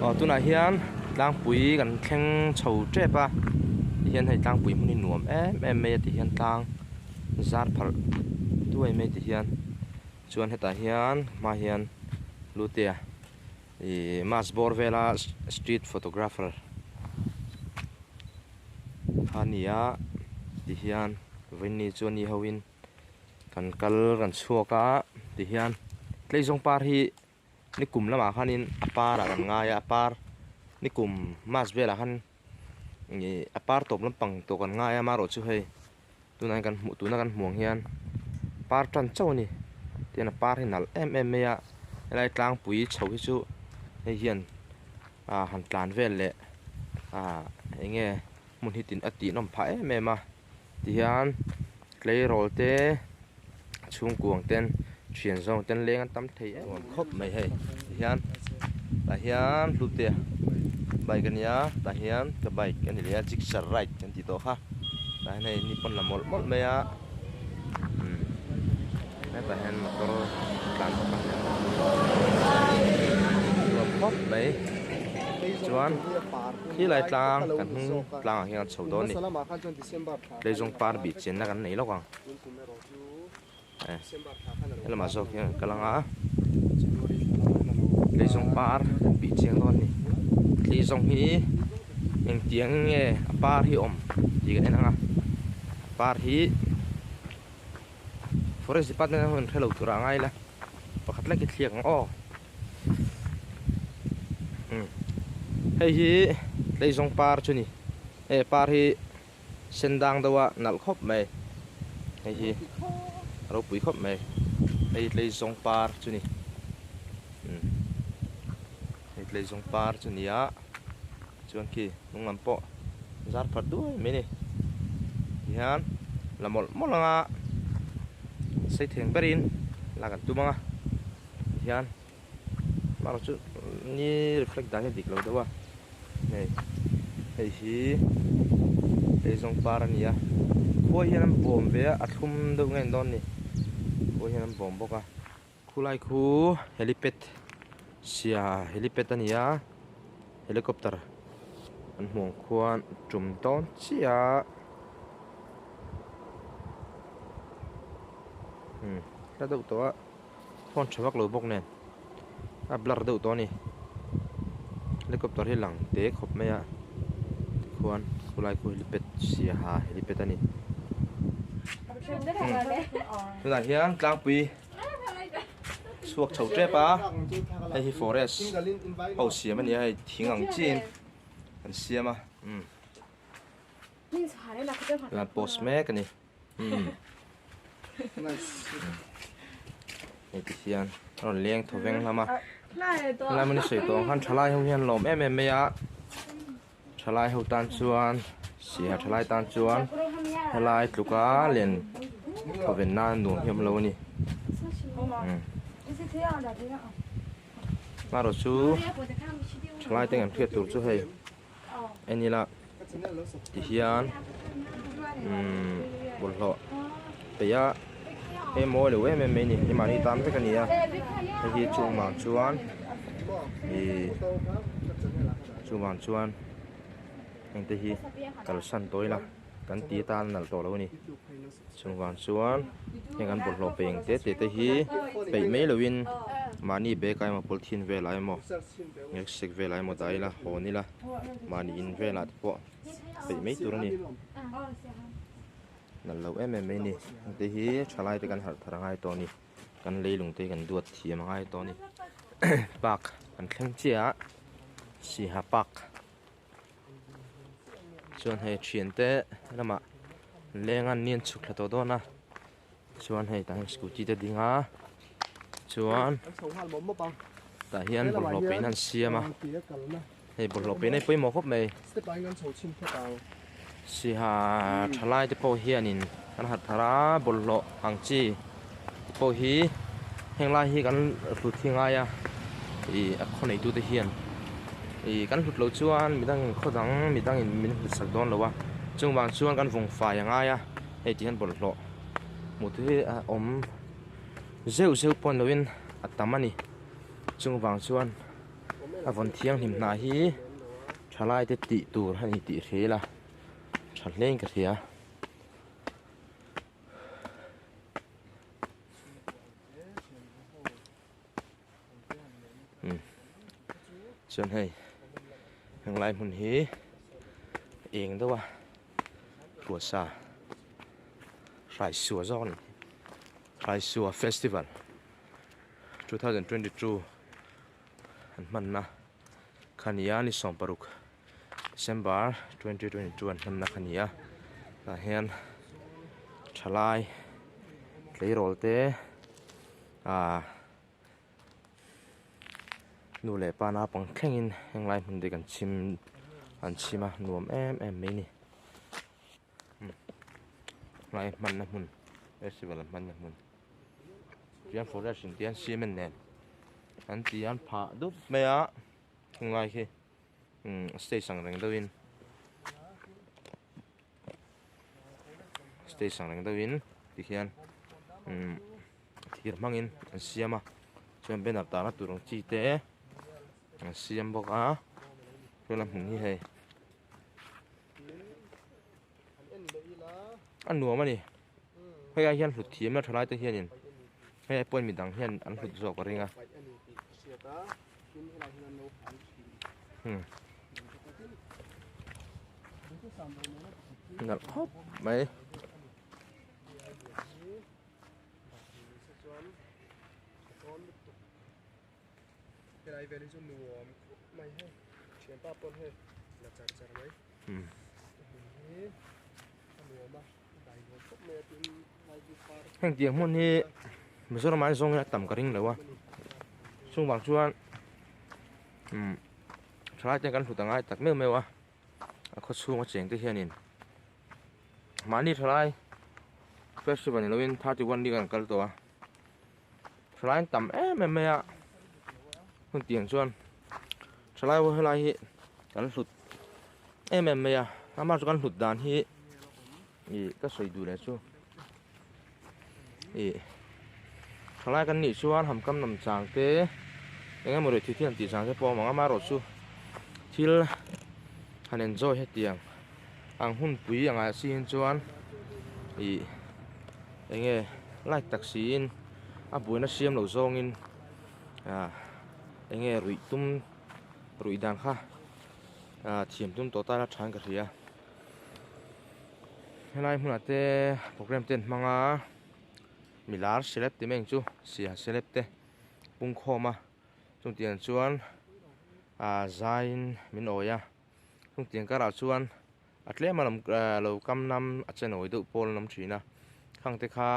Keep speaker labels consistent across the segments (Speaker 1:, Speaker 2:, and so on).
Speaker 1: Aw tunah hian tlangpui kan thleng chho tep a tihian hei tlangpui hmun hi nuam em em mai a tihian tlang zar pharh duai mai tihian chuan hetah hian hma hian lutea ih mask bawr vela street photographer kha a ni a tihian vawiin chu a ni ho in kan kal kan chhuak a tihian tleizawng par hi nikum lamah khanin a parah kan ngai a a par nikum mass velah khan ih a par tawp lampang tawh kan ngai a amaherawhchu hei tunah hian kan hmuh tuna kan hmuh ang hian par tan chauh a ni tihian a par hi nalh em em mai a helai tlangpui chho hi chu hei hian ah han tlan vel leh ah eng nge hmun hi a tih nawm phah em em a. Tihian tleirawl te chhungkuang ten thian zawng ten leng an tam thei em khawp mai hei tihian tah hian hlute bike a nia tah hian ka bike a ni leh a gixxer ride kan tih tawh kha tah hian hei ni pawn la mawlh mawlh mai a umm hetah hian motor tlan bawk a nuam khawp mai chuan. Khilai tlang kan hnung tlangah hian a chho dawn a ni. Tleizawng par bih chenna kan nei lawk ang. Helamah zawk hian kan kal ang a. Tleizawng par kan bih chiang dawn a ni. Tleizawng hi engtiang nge a par hi awm tih kan en ang a. A par hi forest department ho in hrelo turah a ngai ila pakhat lek hi thliak ang aw. Hei hi tleizawng par chu ni hei a par hi sen dang deuh a nalh khawp mai hei hi a ropui khawp mai hei tleizawng par chu ni hei tleizawng par chu ni a chuan khi hnung lam pawh zar phat duai mai a ni tihian la mawlh mawlh anga sei theng berin lak an tum ang a. Hian mah chu ni reflect dan hi a dik lo deuh a hei hei hi hei zawng par a ni a khua hian an bawm ve a a thlum deuh nge an dawn ni khua hian an bawm bawk a khulai khu helipad sia helipad a ni a helicopter an hmuh ang khuan tum dawn chiah a umm hla deuh tawh a. Phone tha vak lo bawk nen a blur deuh tawh a ni helicopter hi lang te khawp mai a tikhuan khulai khu helipad siaha helipad a ni tunah hian tlangpui chhuak chho tep a hei hi forest ho siam a ni a hei thing ang chiin an siam a umm lamp post mek a ni. Hei ti hian a rawn leng thaw veng hlawm a helai hmun hi sawi tawh ang khan thalai ho hian lawm em em mai a thalai ho tan chuan sihal thalai tan chuan helai tluka len thaw ven nan nuam hi a awm lo a ni hmarawh chu thalai te kan hriat tur chu hei. En ila tihian umm bawlhhlawh peih a hei mawi lo em em mai a ni hei mahni tan vek a ni a hei hi chungah chuan ihh chungah chuan heng te hi kalsan tawh ila kan ti atan a nalh tawh lo a ni chungah chuan heng an bawlhhlawh peih ang te te te hi peih mai loin mahni bag ah emaw polythene velah emaw. Milkshake velah emaw dah ila hawn ila mahni in velah te pawh peih mai tur a ni nalh loh em em mai a ni hengte hi thalai te kan harh thar a ngai tawh a ni kan leilung te hi kan duat thiam a ngai tawh a ni park kan thleng chiah a singha park chuan hei thiante lamah leng an ni an chhuk thla tawh dawn a. Chuan hei tah hian scooty te ding a chuan tah hian bawlhhlawh peihna an siam a hei bawlhhlawh peihna hi pawimawh khawp mai siha thalai te pawh hianin an harh thar a bawlhhlawh ang chi te pawh hi heng lai hi kan hlut hi ngai a ih a khaw neitu te hian ih kan hlut loh chuan midang khaw dang midangin min hlut sak dawn lo a chungvang chuan kan vawng fai a ngai a. Hei ti hian bawlhhlawh hmuh te hi a awm zeuh zeuh pawh ni loin a tam a ni chung vang chuan A vawn thianghlim hnah hi thalai te tih tur a ni tih hria ila tha hle in ka hria. Chuan hei henglai hmun hi eng deuh a ruahsa hraisua zawk a ni hraisua festival 2022 an hmanna kha ni a ni 16 December 2022 an hmanna kha ni a tah hian thalai tleirawl te ah nu leh pa naupang thlengin henglai hmun te kan chhim an chhim a nuam em em mai a ni helai hmanna hmun festival an hmanna hmun chuan forest in te hian cement nen an ti a an phah dup mai a henglai khi stage ang reng deuhin stage ang reng deuhin tikhian thir hmangin an siam a chuan banner tahna tur ang chi te an siam bawk a chuan a hmun hi hei a nuam a ni hei ai hian hlut thiam la thalai te hianin hei ai pawhin midang hian an hlut zawk a ring a nalh khawp mai.
Speaker 2: Helai vel hi chu nuam khawp mai hei thianpa pawn hei la char char mai hmun hi a nuam a dai nuam khawp mai a tin lai hi par
Speaker 1: Heng tiang hmun hi Mizoram ah hian zawng hi a tam ka ring lo a chung vang chuan umm thalai te kan hlut angai tak meuh meuh a a khaw chhung a cheng te hianin mahni thalai festival ni lovin 31 ni kan kal tawh a. Thalai an tam em em mai a hun tiang chuan thalai ho helai hi kan hlut em em mai a amah chu kan hlut dan hi ih ka sawi duh leh chu ih thalai kan nih chuan hamkam lam chang te eng emaw ruih thil an tih chang te pawh a awm ang amaherawh chu thil han enjoy hetiang ang hunpui angah chiin chuan ih. Enge light tak siin a buaina siam lo zawngin ah enge ruih tum ruih dan kha ah thiam tum tawh tana tha in ka hria helai hmunah te program te an hmang a milar celeb ti mai ang chu siaha celeb te pungkhawm a chutiang chuan ah zaiin min awi a chutiang karah chuan. A tlem a lam lo kam nam a chenawi deuh pawl an awm thin a khang te kha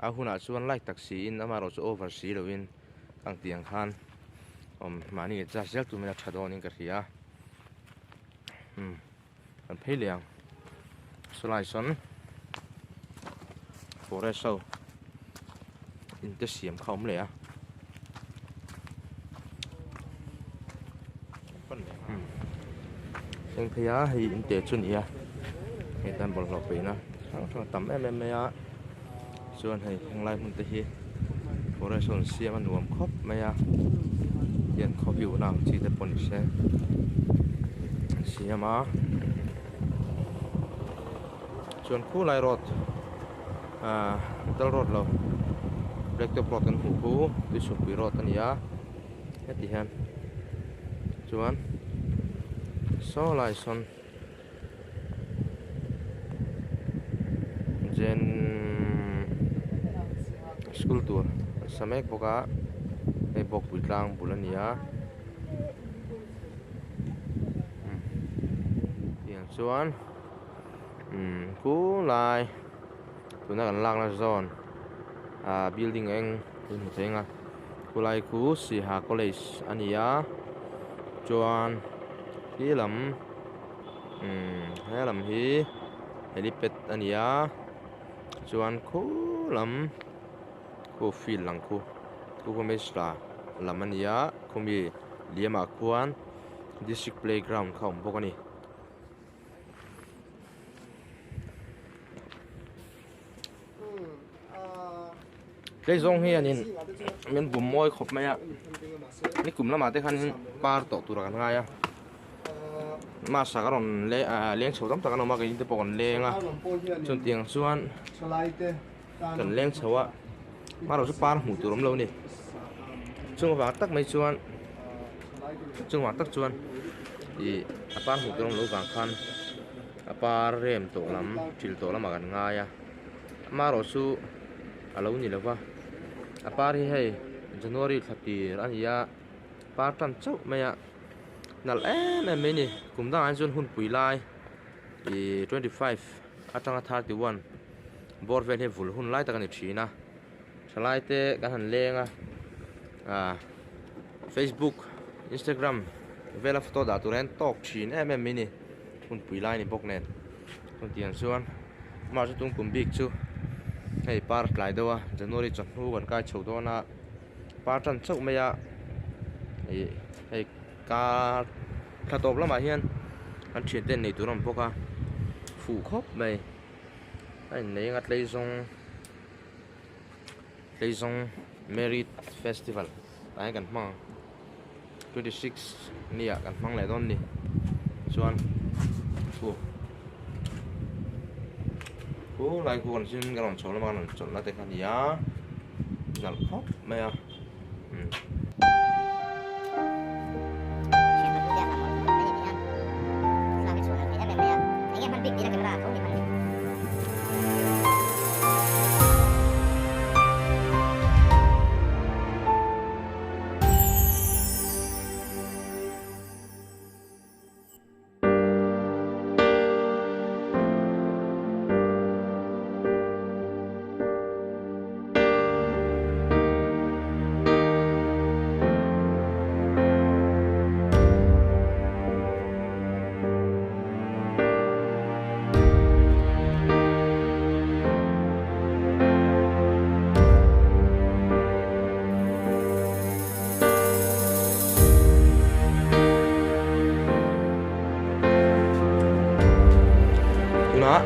Speaker 1: a hunah chuan like tak siin amaherawh chu over si loin khang tiang khan awm mahni leh charge zel tumin a tha dawnin ka hria umm kan phei leh ang sawlai sawn forest ho in te siam kha a awm leh a. Thleng phei a hei in te chu a ni a hei tan bawlhhlawh peihna hrang hrang a tam em em mai a chuan hei henglai hmun te hi forest ho an siam a nuam khawp mai a hian khaw view na ang chi te pawh ni se an siam a chuan khulai road ah metal road lo black top road kan hmuh khu tuisukpui road a ni a heti hian chuan saw lai sawn jen school tur an sa mek bawk a hei bawkpui tlang bul a ni a tiang chuan umm khulai tuna kan lakna zawn ah building eng kan hmu thei ang a khulai khu Siaha college a ni a chuan khi lam umm he lam hi helipad a ni a chuan khu lam khu field lang khu khu Bhubaneswar lam a ni a khumi liamah khuan district playground kha a awm bawk a ni. Tlei zawng hianin min bum mawi khawp mai a. Nikum lamah te khan par tawh tur ah kan ngai a mask ah ka rawn leng chho tam tak an awm a keini te pawh kan leng a chutiang chuan kan leng chho a hmanraw chu par hmuh tur awm lo a ni chung avang tak mai chuan chung avang tak chuan ih a par hmuh tur awm loh vang khan a par rem tawh lam thil tawh lamah kan ngai a hmanraw chu a lo ni lo va a par hi hei January thla tir a ni a par tan chauh mai a nalh em em mai a ni kum dangah hian chuan hunpui lai ih 25 atanga 31 bawr vel hi vul hun lai tak a ni thin a thalai te kan han leng a ah facebook instagram vela photo dah tur hian tawk thin em em mai a ni hunpui lai a ni bawk nen chutiang chuan amah chu tum kum bik chu hei par tlai deuh a january chawhnu kan kai chho dawn a par tan chauh mai a ih hei kar thla tawp lamah hian an thiante an nei tur a awm bawk a fuh khawp mai a innei anga tleizawng tleizawng married festival tah hian kan hmang ang 26 ni ah kan hmang leh dawn a ni chuan khu khu lai khu kan zin kan rawn chho lama kan rawn chawlh na te kha a ni a nalh khawp mai a. Tunah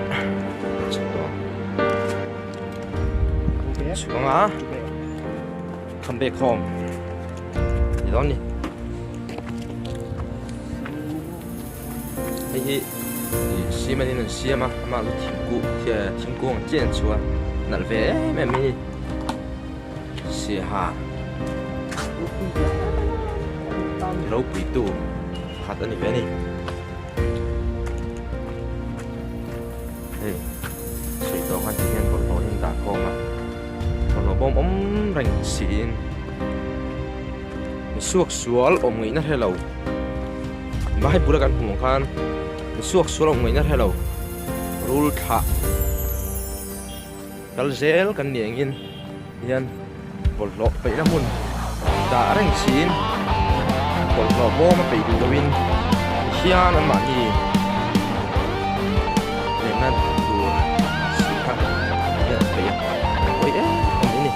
Speaker 1: chhung a come back home ni dawn ni hei hi cement in an siam a amah chu thingkung thingkung ang chiah an chhuah nalh ve em em mai a ni. Siaha ropuitu pakhat a ni ve a ni. Hei sawi tawh khan ti hian bawlhhlawh hi an dah khawm a bawlhhlawh bawm awm reng siin mi suak sual awm ngaihna hre lo Bible a kan hmuh ang khan mi suak sual awm ngaihna hre lo rul thlah. Kal zel kan ni engin hian bawlhhlawh peihna hmun dah reng siin bawlhhlawh bawm a peih duh loin hian anmahni lenna tur si kha hian an peih a, pawi em em mai a ni.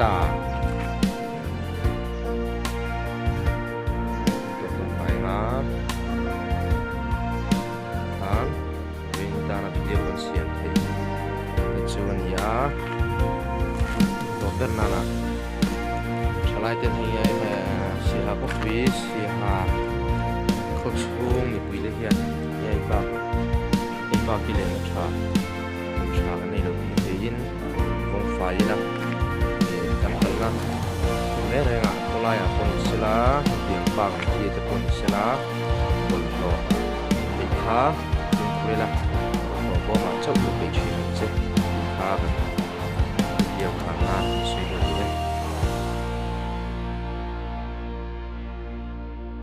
Speaker 1: ta. Tawh nga khan vawiin tana video kan siam theih te chu a ni a tawp ber nana thalai ten hei em siaha khawpui siaha khaw chhung mipui te hian hei bak hei bak hi leh a tha hmun tha kan nei lo tih theihin vawng fai ila ih kan kalna hmun reng reng ah khawlaiah pawh ni sela hetiang park ang chi te pawh ni sela bawlhhlawh theih kha fimkhur ila.